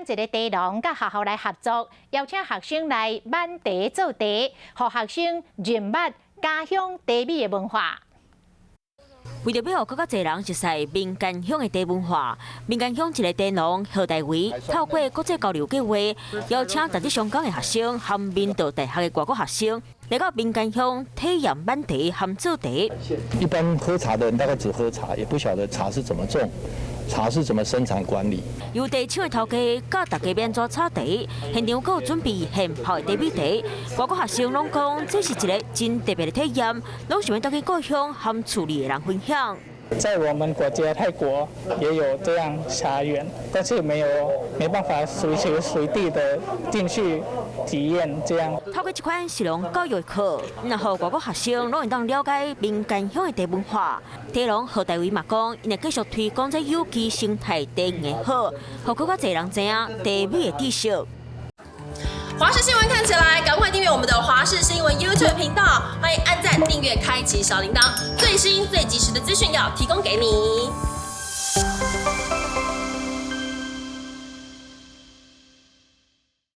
間一個茶農佮學校來合作，邀請學生來挽茶做茶，予學生認捌家鄉茶米的文化。為著欲予閣較濟人熟似民間鄉的茶文化，民間鄉一個茶農何大為透過國際交流計劃，邀請在香港的學生和明道大學的外國學生來到民間鄉體驗挽茶和做茶。一般喝茶的人大概只喝茶，也不曉得茶是怎麼種，茶是怎麼生產管理。由茶廠的頭家教大家欲按怎炒茶，現場閣有準備現泡的茶米茶。外國學生攏講，這是一個真特別的體驗，攏想欲轉去故鄉和厝裡的人分享。在我們國家泰國也有這樣茶園，但是沒有沒辦法隨時隨地的進去體驗這樣。透過這款食農教育課，予外國學生攏會當了解民間鄉的茶文化。茶農何大為嘛講，𪜶會繼續推廣這有機生態茶園的好，予閣較濟人知影茶米的知識。華視新聞看起來，趕快訂閱我們的華視新聞 YouTube 頻道，歡迎按讚、訂閱、開啟小鈴鐺，最新最及時的資訊要提供給你。